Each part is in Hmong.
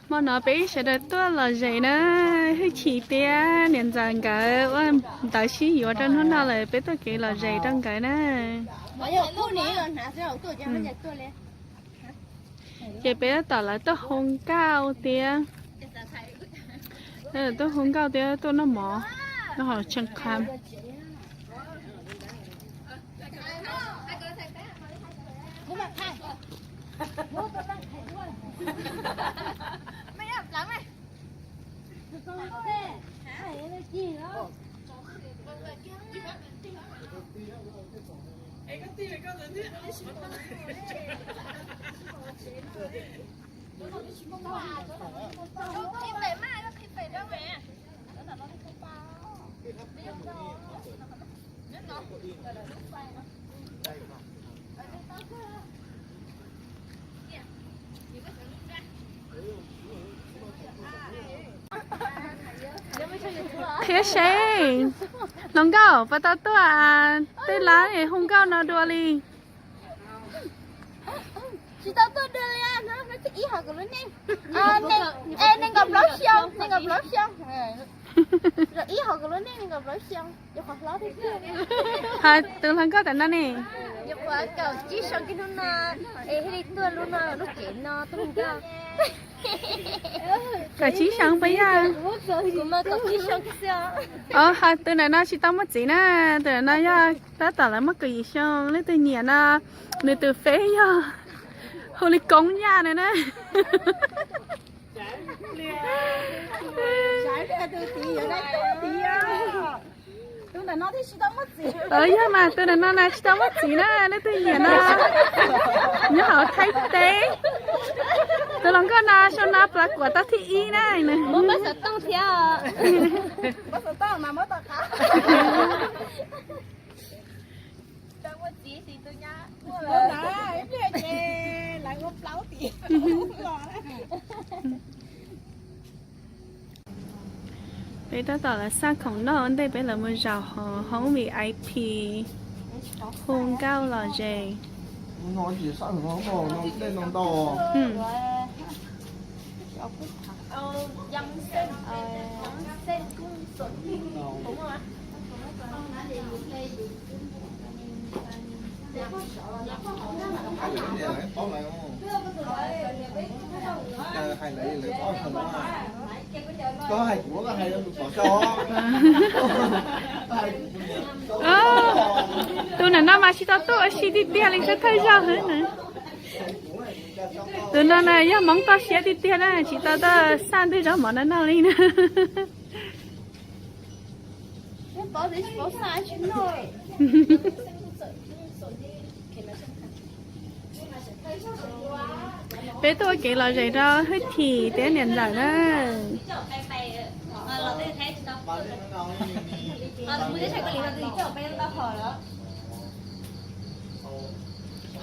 Hmo no peb sawv daws tuaj lom zem na, Hwj Chim thiab niam ntxawm nkawd ua ntawv sib yuav rau hnub no lawm, peb tuaj kev lom zem rau nkawd na. Ces peb tab tom lawv tuaj hu nkauj thiab, tuaj hu nkauj thiab tuaj noj mov, noj hauv tshee qha. Qhia seb, hluas nkauj puas tau tuaj tej lab hu nkauj no dua li? Tsis tau tuaj dua li, no thib ib hauv kuv lub neej. Nees nkaum plaub xyoo, nees nkaum plaub xyoo. Ib hauv kuv lub neej nees nkaum plaub xyoo, yog qhov hlob tiag tiag. Hais tus hluas nkauj tam no ne? Yog qhov kaum tsib xyoo kiag hnub no, es thiaj li tuaj lub no lub cev no tuaj hu nkauj. Kaum tsib xyoo puas yog? Kuv mas kaum tsib xyoo kiag xwb os. Hais tus ntawm no tsis tau muaj txiv na, tus ntawm no yog tab tom lawv muaj kaum yim xyoo, leej twg nyiam no nws tus feb yog hu li Koob Yaj no na. Yog mas tus ntawm no na tsis tau muaj txiv na, leej twg nyiam no nyob hauv Thaib teb. Tus hluas nkauj no xyoo no plav kuam tau thib ib na. Peb tab tom lawv xaj khoom noj ua ntej peb lawv mus zaum hauv hoob V I P hu nkauj lom zem. Tus ntawm no mas tsis tau tuaj ua si tiag tiag li, thawj zaug xwb na. Tus no na yog Hmoob toj siab tiag tiag na, tsis tau tuaj xaj ntug zaub mov no noj li na. Peb tuaj ua kev lom zem rau Hwj Chim thiab niam ntxawm na.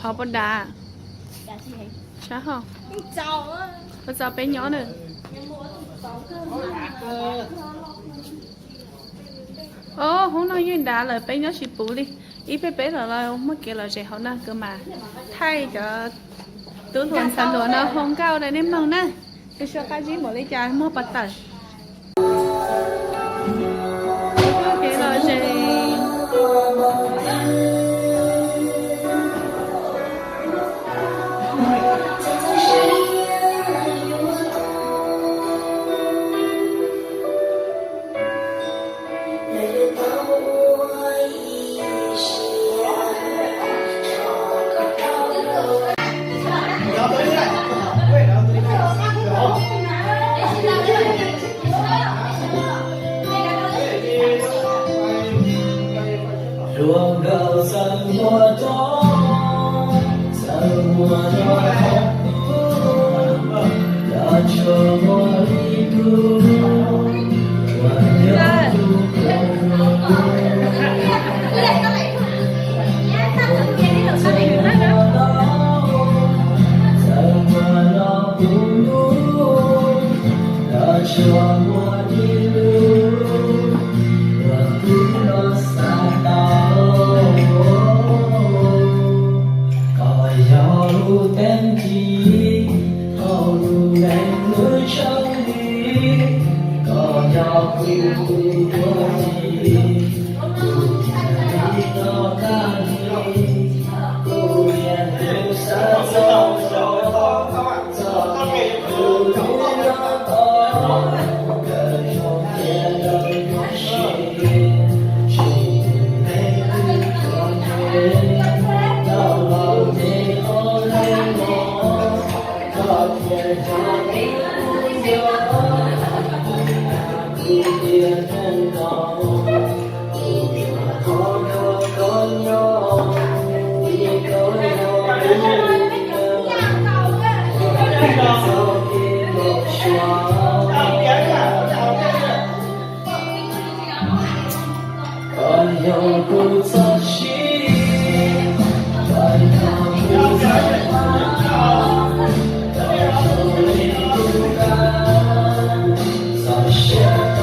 Hov puas dav? Sab hov. Puas txaus peb nyob na? Os, hoob no yeej dav lawm, peb nyob tsis puv li. Ib pliag peb los muaj kev lom zem hauv no kuv mam thaij cov tub hluas ntxhais hluas no hu nkauj rau nej mloog na. Kev sua qab zib npaum li cas muag pov tawm. Kev lom zem.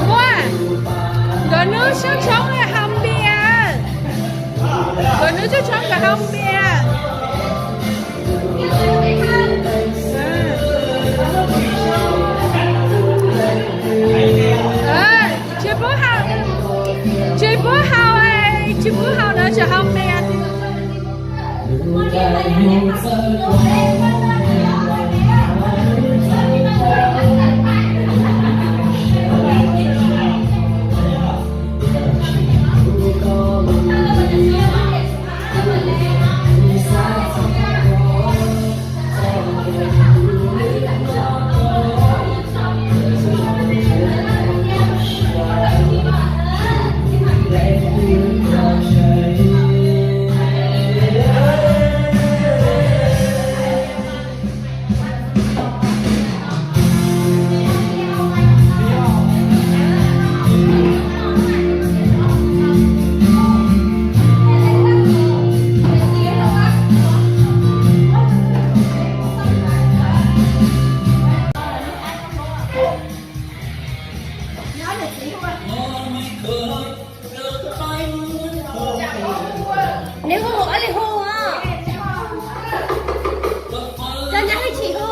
Ua, nkawd nub sab tshoob haus npias, nkawd nub sab tshoob nkawd haus npias. Tsis pub haus, tsis pub haus, tsis pub haus na, tsis haus npias. Nws hu ua li hu os. Cov nyob hwj chim hu.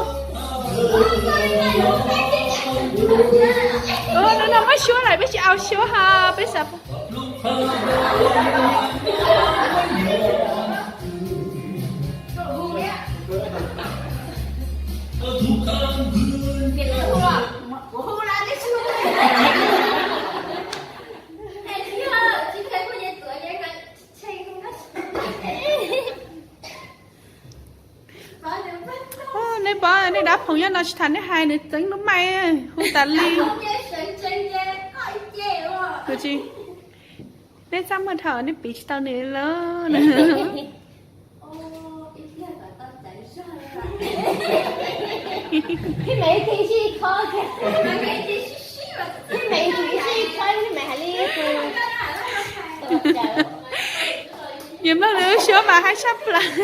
Hnub no muab suab lawm, peb tsis au suab ho peb xav. Neb pom nej dab phoom nyob no tsis tham neb hais nws txeeb lub maij hu tas li. Neb txaj muag dhau neb piv tsis tau nws lawm. Yog mloog nws lub suab mas haib tshaj plaws.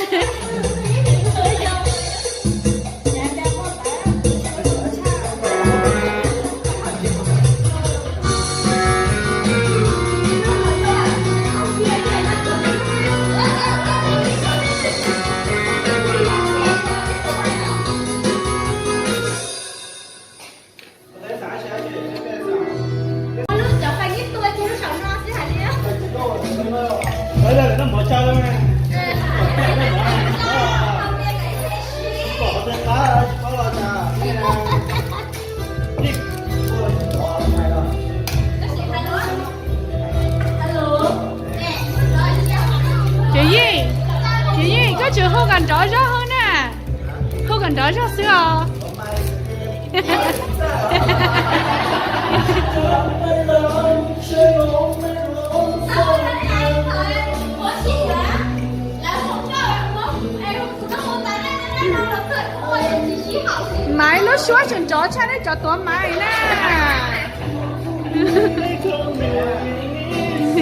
Txiv Yeej, Txiv Yeej, koj tseem hu kom nrov zog hauv na. Hu kom nrov zog xwb os. Maiv lub suab tseem nrov tshaj nej cov tuav Maiv na.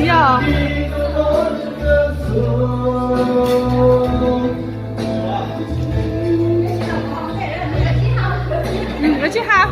Yog. Lawv tsis hais.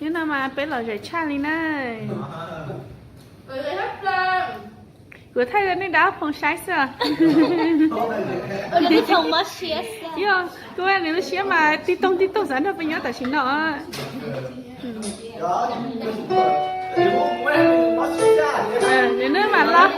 Hnub no mas peb lom zem tshaj li na. Kuv thaij rau nej dab phoo saib xwb. Yog, kuv ua nws lub siab mas tib toog tib toog xav nrog peb nyob tam sim no. Nws mam los.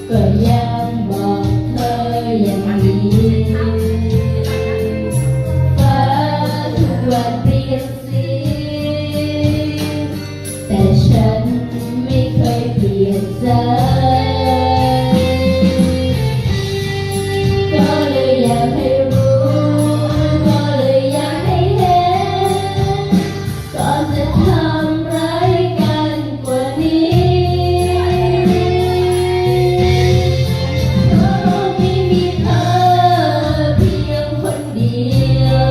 Và Yang một thời gian nghỉ. Phá thuốc tiên sinh. Tại sao mới phải biệt giải? Có lẽ Yang hãyรู้, có lẽ Yang hãy hết. Có thể thăm rái canh của Ni. Có khi vì thơ เพียงคนเดียว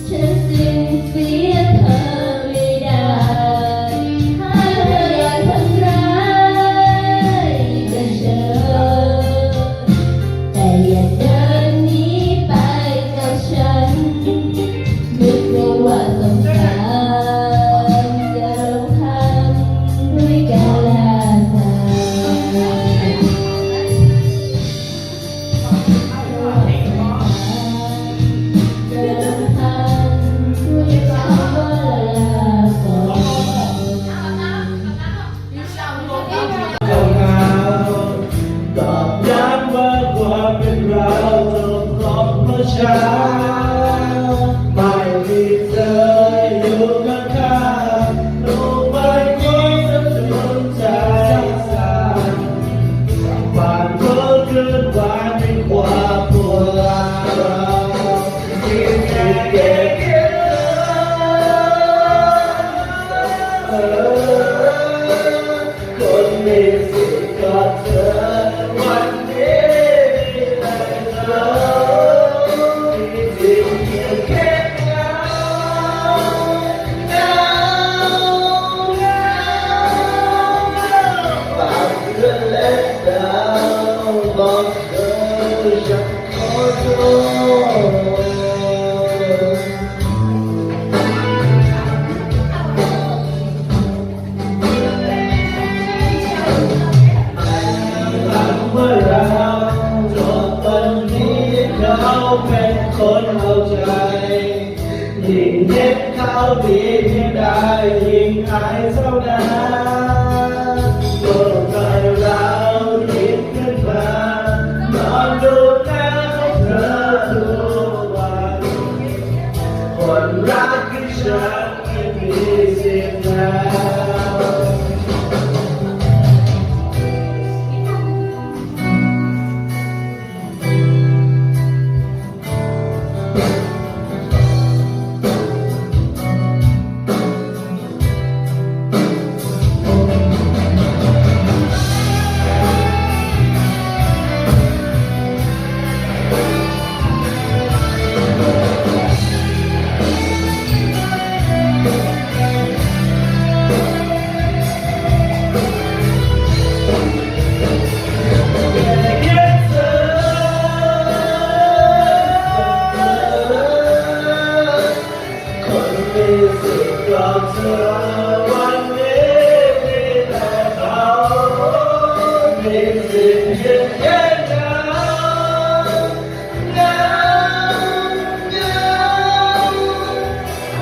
ฉันสูญเสียเธอไม่ได้ ถ้าเธออยากทำร้ายก็เชิญ แต่อย่าเดินหนีไปกับฉัน นึกว่าสงสารจะลงทันด้วยการล่าสัตว์ จะลงทันด้วยการล่าสัตว์ ตอกย้ำว่าความเป็นเราจบลงเมื่อเช้า ไม่มีเธออยู่ข้างๆ รู้ไหมความสับสนใจสั่น บางคนเคลื่อนไหวในความปวดร้าว ที่แท้แค่เพียง คนมีสิทธิ์กอดเธอวันนี้มีแต่เธอ มีสิทธิ์เพียงแค่เงา เงา เงา ฝากเพื่อนและดาวบอกเธอฉันขอโทษ หลังเมื่อเราจบวันนี้เขาเป็นคนเอาใจ ยิ่งเห็นเขาดีเพียงใดยิ่งอายเท่านั้น โลกใบเราหยิบขึ้นมา นอนดูหน้าของเธอทุกวัน คนรักของฉันไม่มีสิทธิ์แล้ว คนมีสิทธิ์กอดเธอวันนี้มีแต่เขา มีสิทธิ์ยืนแค่เงา เงา เงา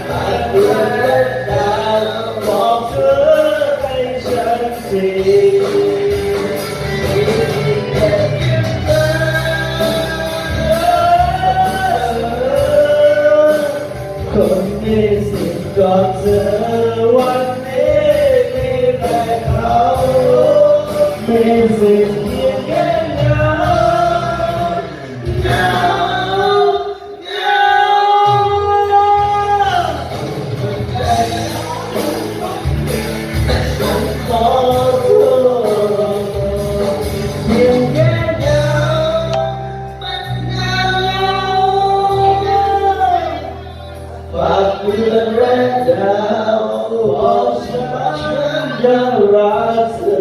แต่เพื่อนและดาวบอกเธอให้ฉันที มีสิทธิ์เพียงแค่เงา คนมีสิทธิ์กอดเธอวันนี้มีแต่เขา มีสิทธิ์เพียงแค่เงา เงา เงา ฉันขอโทษ เพียงแค่เงา มันเงา ฝากเพื่อนและดาวบอกฉันยังรักเธอ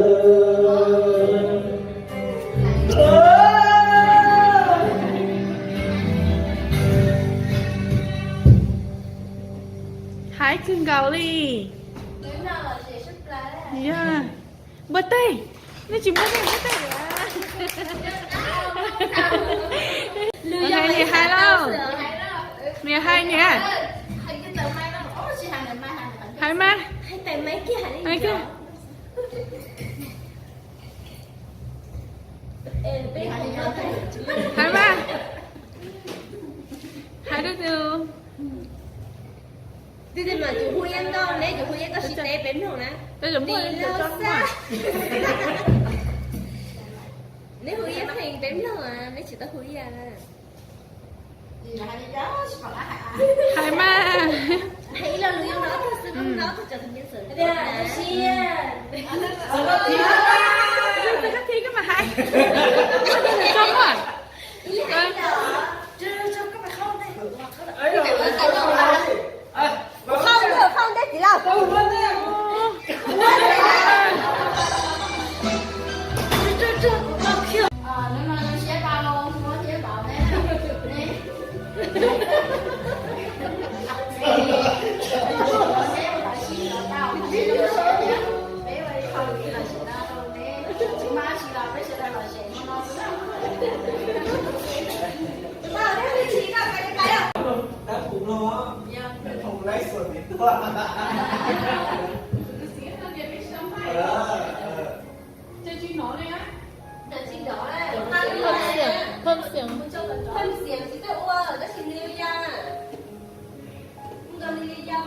Hais kawg nkaus li. Yog. Npua teg. Nej tsis npua teg, npua teg. Niam hais lauj. Niam hais niam. Hais mas. Hais kiag. Hais mas, hais rau tus, tus mas tus hu Yaj Nkauj, neb tus hu Yaj Nkauj sib teb peb mloog na. Tus hu Yaj Nkauj peb mloog, neb hu Yaj Pheej peb mloog, neb tsis tau hu Yaj. Hais mas. Hais ib lo lus yoo no, tus xwb koj no, tus cov tus nyeej xwm. Tus koj thiab koj mas hais. Koj mas. Qhau ntej, qhau ntej txiv lawm. Thơm xiang, thơm xiang. Thơm xiang tsis tau ua, tab sis nws yog, nws yog.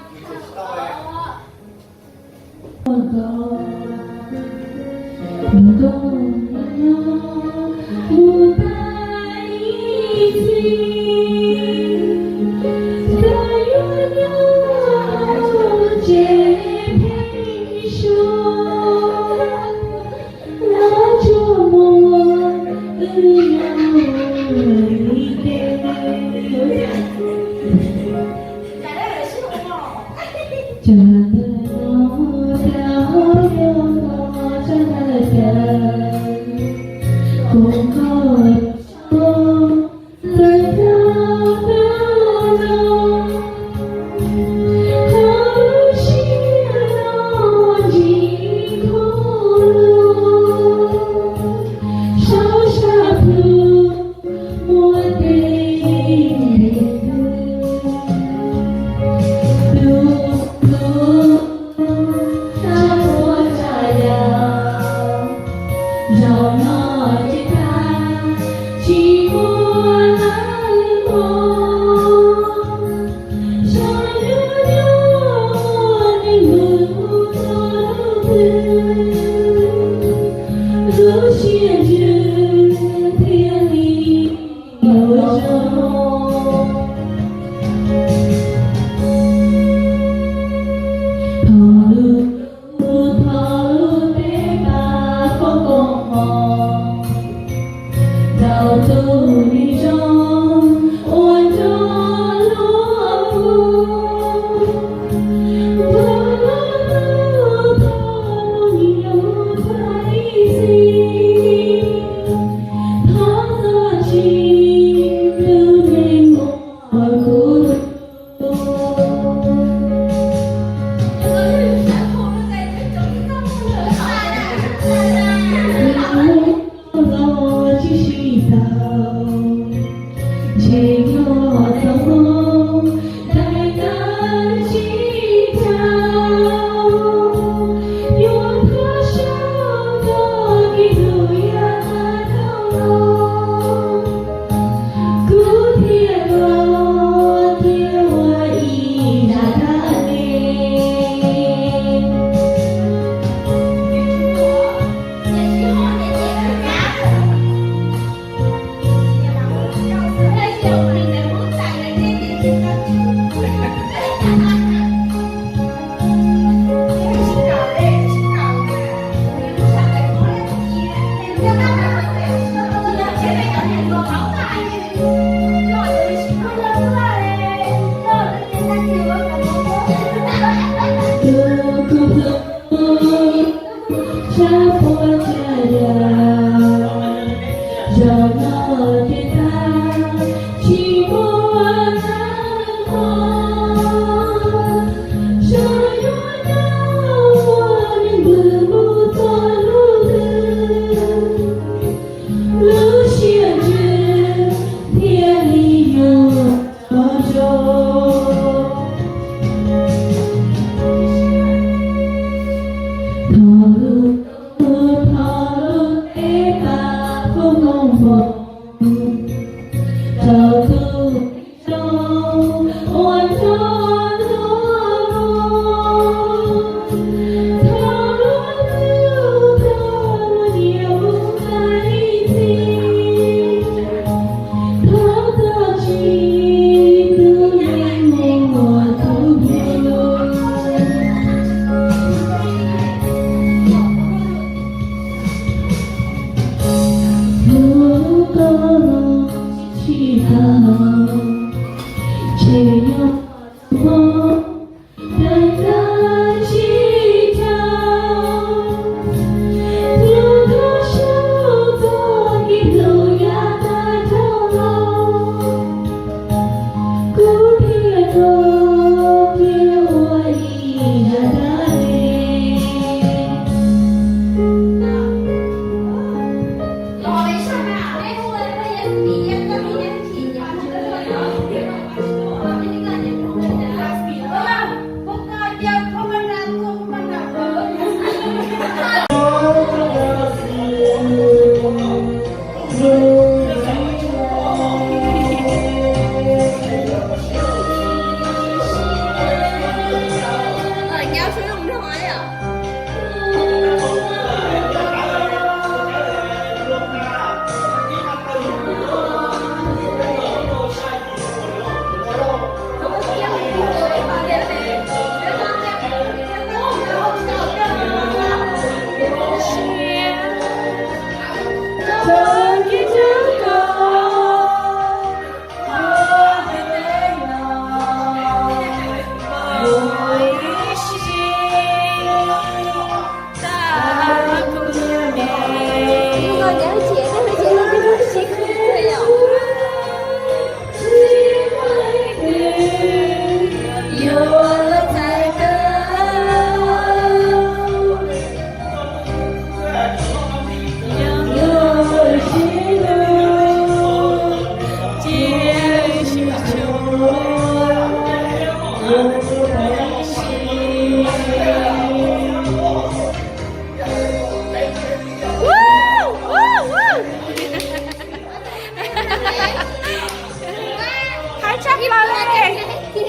Haib tshaj plaws li.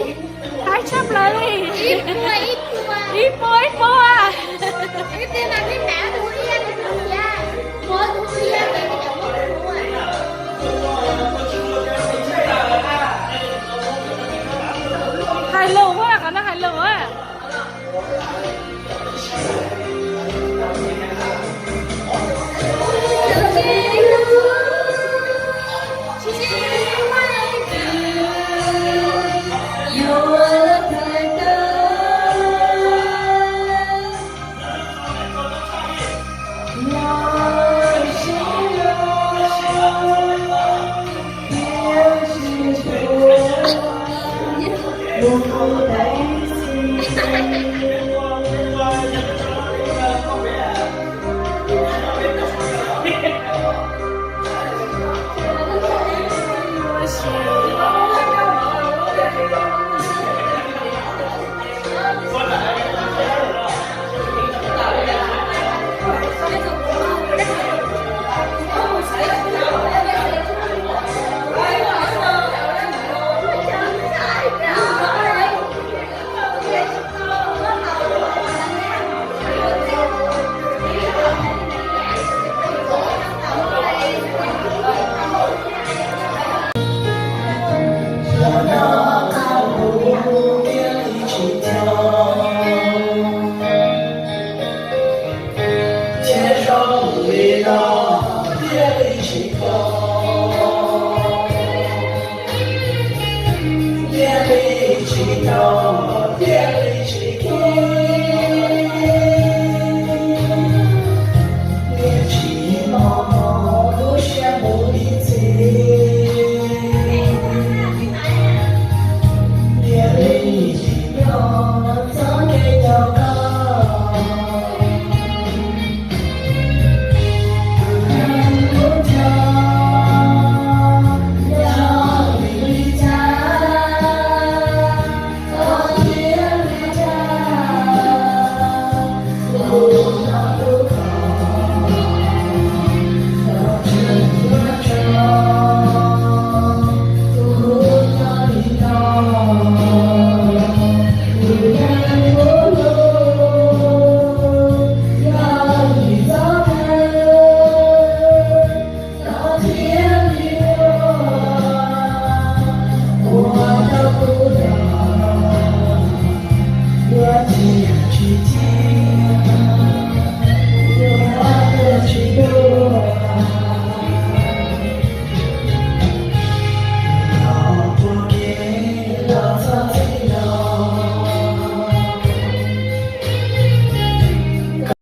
Haib tshaj plaws li. Ib puas ib puas. Hais lus a, qhov no hais lus a. Ntxhi